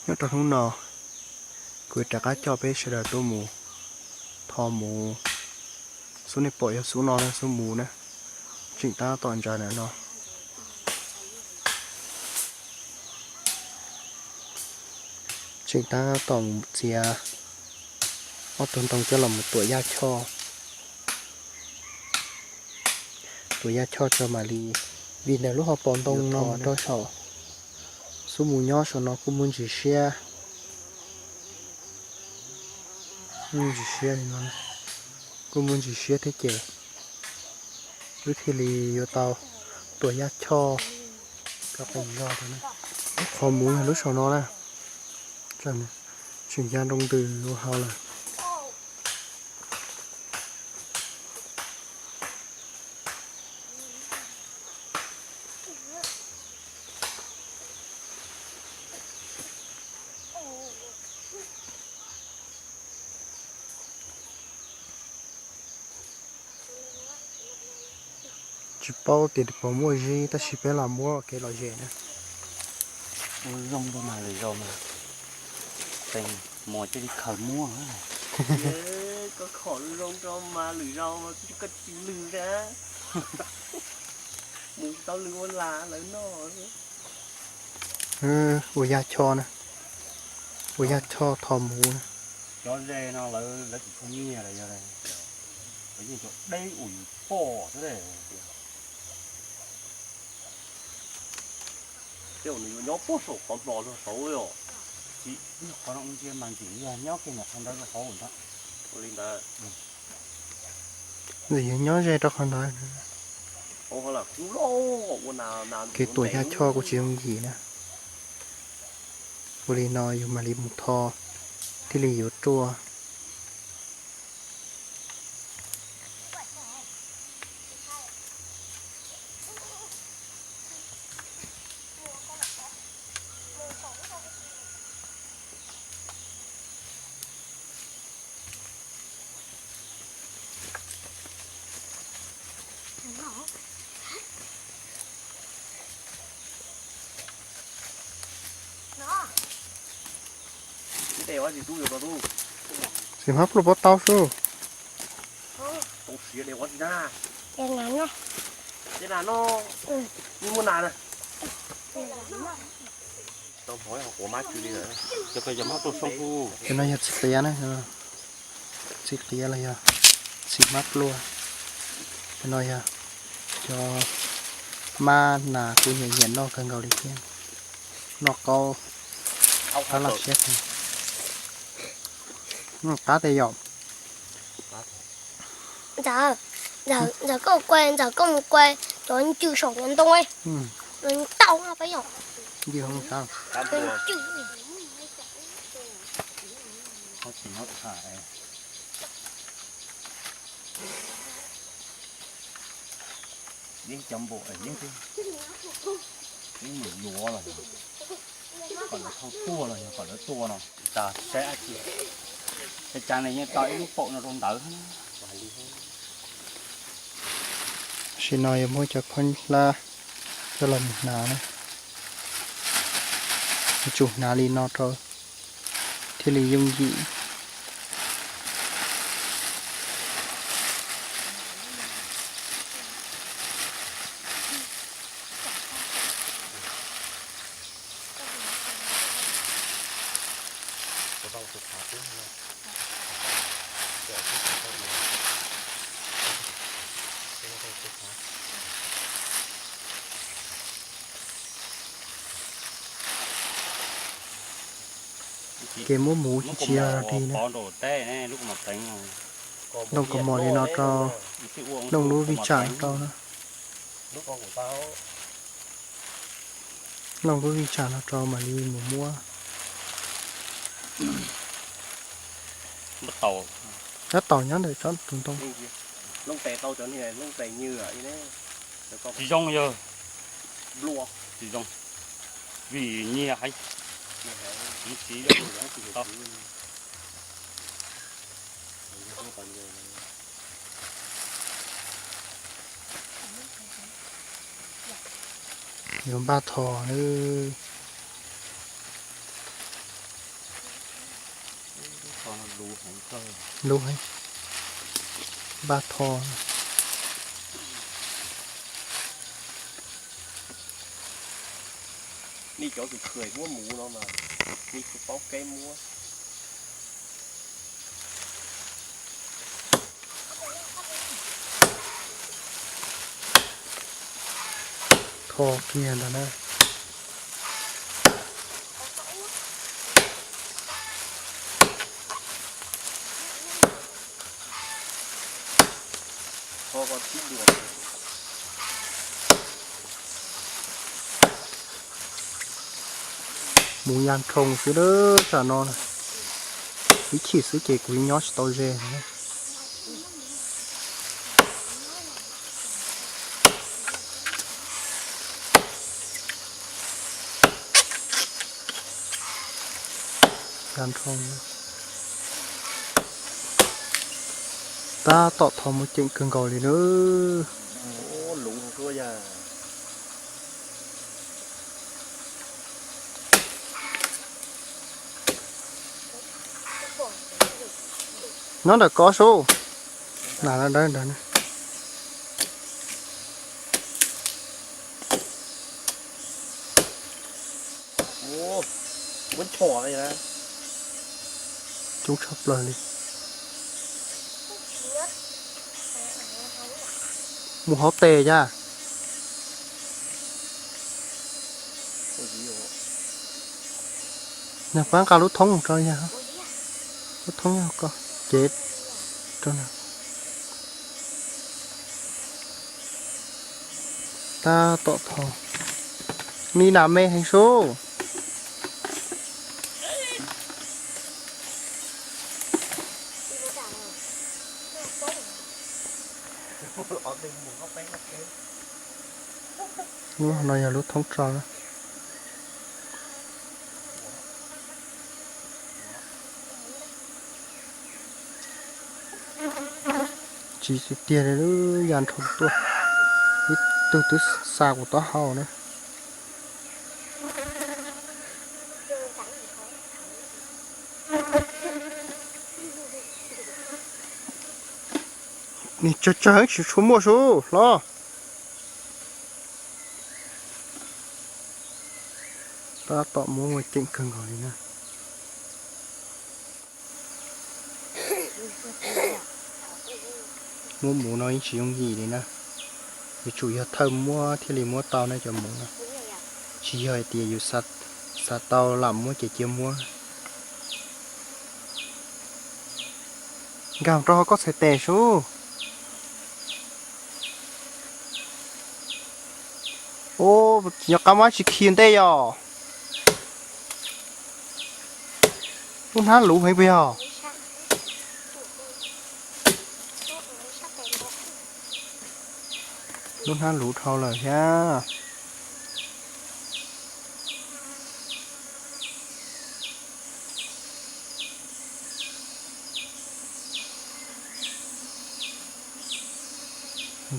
Nyob rau hnub no, kuv rov qab coj peb sawv daws tuaj mus tho muv. Xub nej pom yog xub no na, xub muv na, tseem tab tom ntsaws ntawm no. Tseem tab tom mus txiav ob tug ntoo coj los mus tuam yaj choj. Tuam yaj choj tso mam li, vim ntawm lub hauv paus ntoo no rau saum xub mus nyob saum no kuj muaj ntsis siab. Muaj ntsis siab li no, kuj muaj ntsis siab thiab ces wb thiaj li yuav tau tuam yaj choj rau qee zog rau na. Qhov muv yog lub saum no na, tseem ya nroo ntws ua hauv lawm. Tsis paub tias puas muaj zib tab sis peb los muab kev lom zem na. Ua zoo rau mas lwm zaus mas teem mos cia li khaws muab. Koj khom zoo rau mas lwm zaus koj tsis lwm na. Mus tau lwm ua las lawv noj. Ua yaj choj na, ua yaj choj tho muv na. Cov ze no lawv tsis tshua nyiag los yog lawv yeej cov deb ua yus pom xwb. Tej zaum nws yuav nyob puag saum qhov hno rau saud os. Tsis, qhov no ntsia mas ntxim yog nyob kiag ntawm qhov ntawd rau hauv ntag. Ua li ntawd. Ntxim yog nyob ze rau qhov ntawd. Kev tuam yaj choj kuj tsis yooj yim na. Ua li no yus mam li mus tho thiaj li yuav ruaj. Txiv hmab pluaj puas tau sub? Cov no yog txiv qias na, txiv qias los yog txiv hmab pluaj. Cov no yog cov hmab nas kuv nyiam nyiam noj kawg nkaus li thiab. Noj qaub, qab laj siab kawg. Qab tiag yom. Ntxawm, ntxawm koj mus kuaj, ntxawm koj mus kuaj cov ncw saum cov ntoo, tau peb yom. Yeej cov npaum yeej, yeej mus yuav los yog kom lawv thauj tuaj los yog kom lawv tua no. Tso saib dab tsi, cas cas nws yeej tau ib lub paum no rau ntawd. Tam sim no yuav muab cov khaub hlab coj los mus hnav na. Yuav tsum hnav li no rau thiaj li yooj yim. Kev muab muv tsis tsis yog dig na. Looj kaus mom li no rau, looj lub vij tsam rau na. Looj lub vij tsam no rau mam li mus muab. Tab tom nyob ntawm tsob tus ntoo. Tsis zoo yog, tsis zoo, vim nyias heev. Yuav npaj tho nawb. Lub heev. Npaj tho. Nej cov tus khwv muab muv no mas nej tsis paub kev muab. Tho kiag ntag na. Mus ya nrhoo xwb lawm tsam no, ib chim xwb ces kuv nyob tsis tau ze. Ya nrhoo. Tab tom tho muaj ceem kawg nkaus li na. Nyob ntawm ko sub. Lam dawb ntawd. Coob tshaj plaws li. Mus hauv tes yag. Nws pab nqa lub thoob rau yag. Lub thoob yog ko, cev rau nws. Tab tom tho. Ni nas me heev sub. Lub no yog lub thoob tso na. Tsis tiag tiag li, ya nrhoo tuaj, ib tug twb xa kuv taub hau na. Nws tsawg tsawg tsis tshua muaj sub hlob. Tab tom muab muaj ceem kawg nkaus li na. Muab muv no yeej tsis yooj yim li na. Yuav tsum yog thawj muab thiaj li muab tau na cov muv no. Tsis yog hais tias yus xav tau lam muab ces cia muab. Nkag rau hauv koj txhais tes sub. Ub, nyob qab mab tsis khi ntej yom. Lub hnab luv heev puas yog? Lub hnab luv dhau lawm thiab.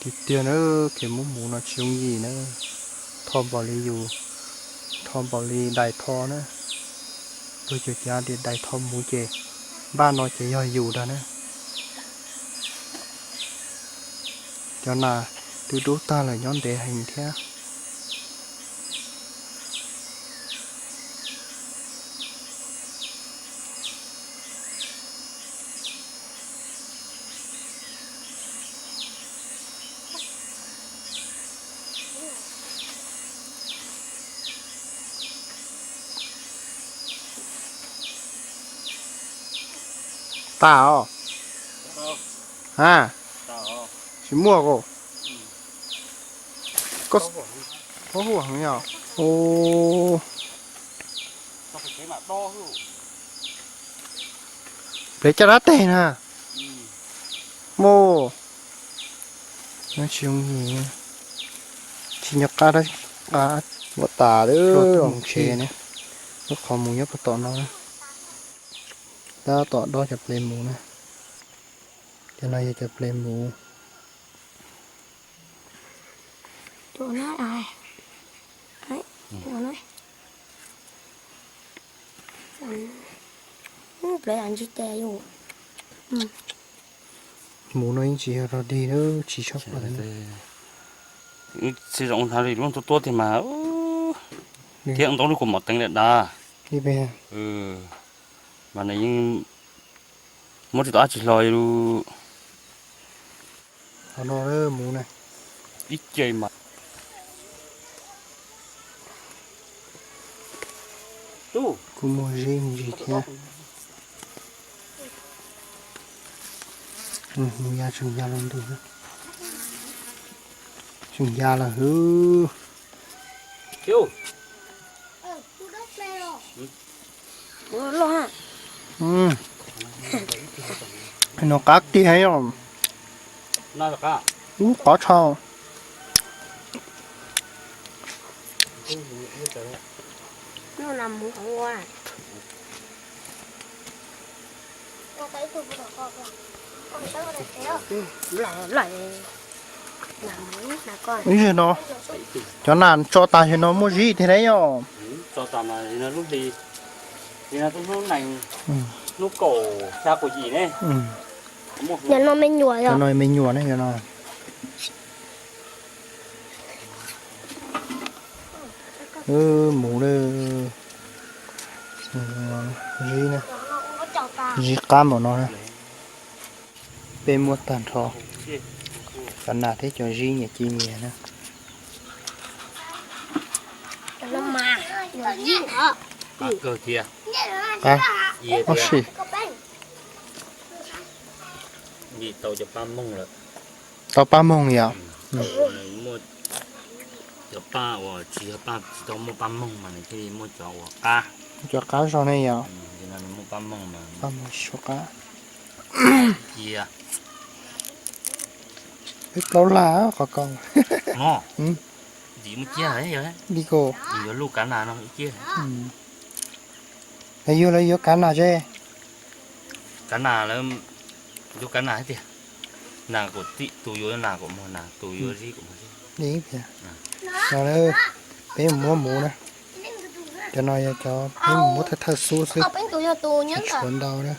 Tiag tiag na, kev muab muv no tsis yooj yim na. Tho npaum li yus, tho npaum li dais tho na. Luag cov cav tias dais tho muv ces npaj no ces yog yus ntag na. Cov nas twb dub tag lawm nyob ntev heev thiab. Tas os. A, tsis muaj os. Koj, koj hu heev yom. Ub, plev caj dab teg na. Muaj, tsis zoo, tsis nco qab, qab ua tas lawm. Mus tsev ne, lub qhov mus nyob puag tom no. Tab tom dob cov plev mus na. Cov no yog cov plev mus. Mus no yeej tsis yog rog dig, tsis tshaj plaws. Txiv zoo li lub tuab tuab tiag mas, thiab ntau lub kuv mom teev dav dav. Mas nws yeej muab tsis tau dab tsi hlo li. Qhov no mus na, ib ce mas kuj muaj zib ntsis thiab. Mus ya tseem ya los ntug, tseem ya lawm hwv. No qab tiag os. Ub, qab tshaj. Ib zaug no, cov nas tso tas zaum no muaj zib tiag lauj. Cov no me nyuam, cov no me nyuam ne, cov no. Mus, zib, zib qab npaum no na. Peb muab tag nrho cov nas thiab cov zib nyias cia nyias na. Qab, ib si. Tau pab moog yom. Cov paj uas tsis yog paj, tsis tau muaj paj moog mas nws thiaj li muaj cov uas qab. Cov qab zog ne yom. Paj moog tsis tshua qab. Peb plaub laj qhov ko. Li ko. Yuav lub kav nas no ib ce. Yuav lawv yuav kav nas tse. Kav nas lawv yuav kav nas thiab tiag. Nas kuj tus yuav nas kuj muag nas, tus yuav zib kuj muag zib. Li tiag. No peb muab mus na. Cov no yog cov peb mus muab thawj thawj xub xwb, tsis tshua ntau na.